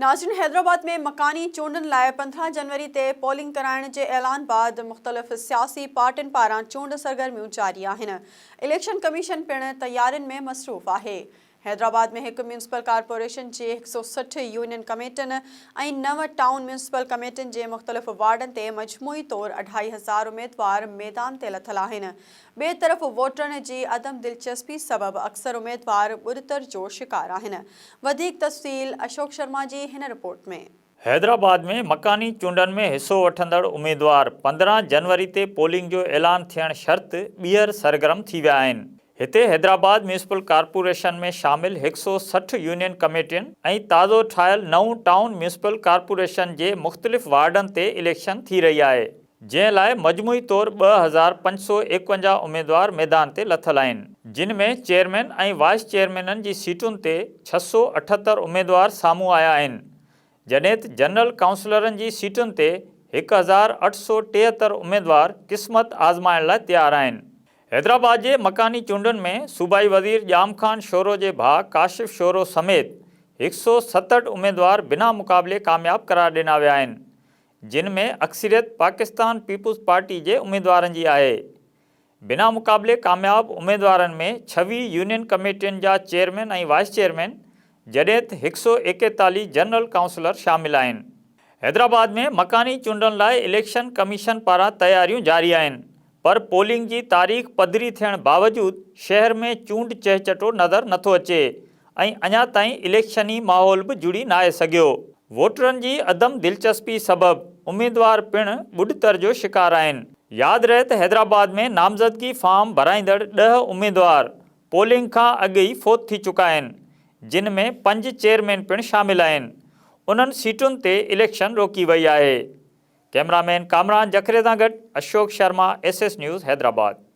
ناظرين حيدرآباد ۾ مڪاني چونڊن لاء 15 جنوري تي پولنگ ڪرائڻ جي اعلان بعد مختلف سياسي پارٽين پاران چونڊ سرگرميون جاري آهن اليڪشن ڪميشن پڻ تيارين ۾ مصروف آهي حيدرآباد ۾ هڪ ميونسپل ڪارپوريشن جي 160 يونين ڪميٽين ۽ نو ٽائون ميونسپل ڪميٽين جي مختلف وارڊن تي مجموعي طور اڍائي هزار اميدوار ميدان تي لٿل آهن. ٻئي طرف ووٽرن جي عدم دلچسپي سبب اڪثر اميدوار ٻڏتر جو شڪار آهن. وڌيڪ تفصيل اشوڪ شرما جي هن رپورٽ ۾. حيدرآباد ۾ مڪاني چونڊن ۾ حصو وٺندڙ اميدوار 15 جنوري تي پولنگ جو اعلان ٿيڻ شرط ٻيهر سرگرم ٿي ويا آهن. هتي حيدرآباد ميونسپل ڪارپوريشن ۾ شامل 160 يونين ڪميٽين ۽ تازو ٺاهيل نئون ٽائون ميونسپل ڪارپوريشن جي مختلف وارڊن تي اليڪشن ٿي رهي آهي، جنهن لاء مجموعي طور 2551 اميدوار ميدان تي لٿل آهن، جن ۾ چيئرمين ۽ وائيس چيئرمينن جي سيٽن تي 678 اميدوار سامهون آيا آهن، جڏهن ته جنرل ڪائونسلرن جي سيٽن تي 1873 اميدوار قسمت آزمائڻ لاء تيار آهن. حيدرآباد جي مڪاني چونڊن ۾ صوبائي وزير ڄام خان شورو جي ڀاء ڪاشف شورو سميت 167 اميدوار بنا مقابلي ڪامياب قرار ڏنا ويا آهن، جن ۾ اڪثريت پاڪستان پيپلز پارٽي جي اميدوارن جي آهي. بنا مقابلي ڪامياب اميدوارن ۾ 26 يونين ڪميٽين جا چيئرمين ۽ وائيس چيئرمين جڏهن ته 141 جنرل ڪائونسلر شامل آهن. حيدرآباد ۾ مڪاني چونڊن لاء اليڪشن ڪميشن پاران تياريون جاري آهن پر پولنگ جي تاريخ پڌري ٿيڻ باوجود شهر ۾ چونڊ چهچٽو نظر نٿو اچي ۽ اڃا تائين اليڪشني ماحول به جڙي ناهي سگهيو. ووٽرن جي عدم دلچسپي سبب اميدوار پڻ ٻڏتر جو شڪار آهن. ياد رهي ته حيدرآباد ۾ نامزدگي فارم ڀرائيندڙ ڏهه اميدوار پولنگ کان اڳ ئي فوت ٿي چڪا آهن، جن ۾ پنج چيئرمين پڻ شامل آهن. انهن سيٽن تي اليڪشن روڪي وئي آهي. ڪئميرا مين ڪامران جکري سان گڏ Ashok Sharma, S S news, Hyderabad.